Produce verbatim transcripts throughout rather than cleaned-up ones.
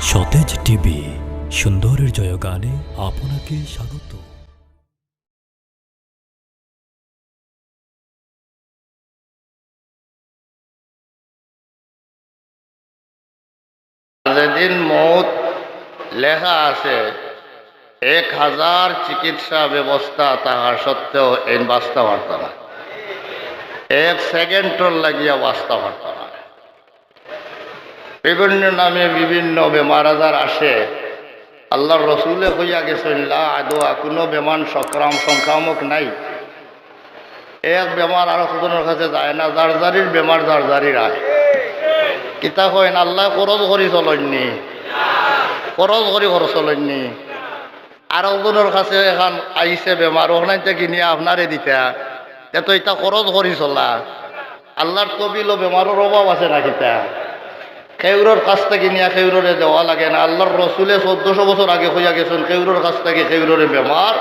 সতেজ টিভি, সুন্দরের জয়গানে আপনাকে স্বাগত। যেদিন মউত লেখা আছে, এক হাজার চিকিৎসা ব্যবস্থা থাকা সত্ত্বেও এইন বাঁচতা পারতা না, এক সেকেন্ডর লাগিয়া বাঁচতা পারতা না। বিভিন্ন নামে বিভিন্ন বেমার আজার আসে। আল্লার রসুলে কইয়া গেছইন, "লা আদওয়া", কুনু বেমার সংক্রাম-, সংক্রামক নাই। এক বেমার আরক জনর কাছে যায় না, যার যারির বেমার যার যারির আয়। কিতা কইন, আল্লায় খরচ করি চলইননি, খরচ করি খরচ চলইননি। আরক জনর কাছে এখান আইছে বেমার, অখান থাকি নিয়া আপনারে দিতা, তে তো ইতা খরচ করি চলা। আল্লার তবিলো বেমারর অভাব আছে না কিতা? কেউরর কাছ থাকি নিয়া কেউররে দেওয়া লাগে না। আল্লার রসুলে চৌদ্দশো বছর আগে কইয়া গেছইন, কেউরর কাছ থাকি কেউররে বেমার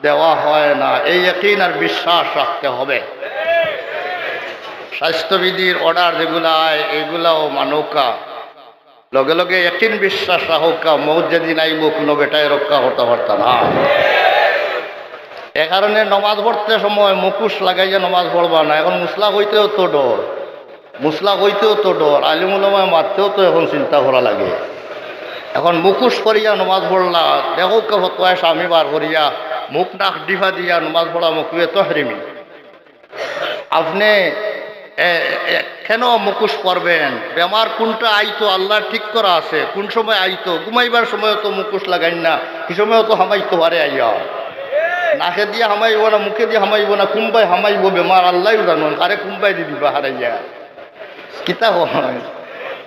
দেওয়া হয় না। এই ইয়াকিন আর বিশ্বাস রাখতে হবে। স্বাস্থ্যবিধির অর্ডার যেগুলা আয়, এগুলাও মানউক্কা। লগে লগে ইয়াকিন বিশ্বাস রাখউক্কা, মউত যেদিন আইবো, কুনু বেটায় রক্ষা করতা পারতা না। এ কারণে নমাজ পড়তে সময় মুখোশ লাগাইয়া নমাজ পড়বা না। এখন মুসলা কইতেও তো ডর, মুসলা কইতেও তো ডর, আলিম উলামায় মাততেও তো এখন চিন্তা করা লাগে। এখন মুখোশ করিয়া নমাজ পড়লা, দেখউক্কা ফতোয়ায়ে শামী বার করিয়া, মুখ নাক ঢিপা দিয়া নমাজ পড়া মকরুহে তহরিমি। আপনে, এ, এ, কেন মুখোশ পরবেন? বেমার কুনটা আইতো আল্লার ঠিক করা আছে, কুন সময় আইতো। ঘুমাইবার সময়ও তো মুখোশ লাগাইন না, হি সময়ও তো হামাইতো পারে আইয়া। নাকে দিয়া হামাইবো না, মুখে দিয়া হামাইবো না, কুনবায় হামাইবো বেমার আল্লায়উ জানইন, কারে কুনবায়দি দিবা হারাইয়া। কিতা কইন?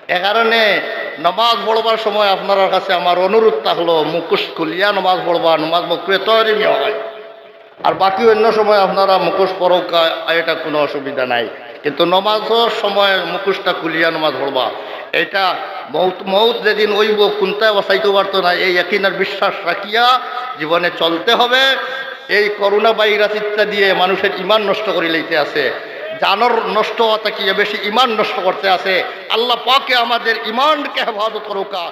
এ কারণে নমাজ পড়বার সময় আপনারার কাছে আমার অনুরোধ থাকলো, মুখোশ খুলিয়া নমাজ পড়বা, নমাজ মকরুহে তহরিমি অয়। আর বাকি অইন্য সময় আপনারা মুখোশ পরউক্কা, ইটা কুনু অসুবিধা নাই, কিন্তু নমাজর সময় মুখোশটা খুলিয়া নমাজ পড়বা। ইটা মউত, মউত যেদিন অইবো, কুন্তায় বাঁচাইতো পারতো না, এই ইয়াকিন আর বিশ্বাস রাখিয়া জীবনে চলতে হবে। এই করোনা ভাইরাস ইত্যাদিয়ে মানুষের ইমান নষ্ট করিলাইতে আছে, জানর নষ্ট অওয়া থাকিয়া বেশি ইমান নষ্ট করতে আছে। আল্লা পাকে আমাদের ইমানকে হেফাজত করউক্কা।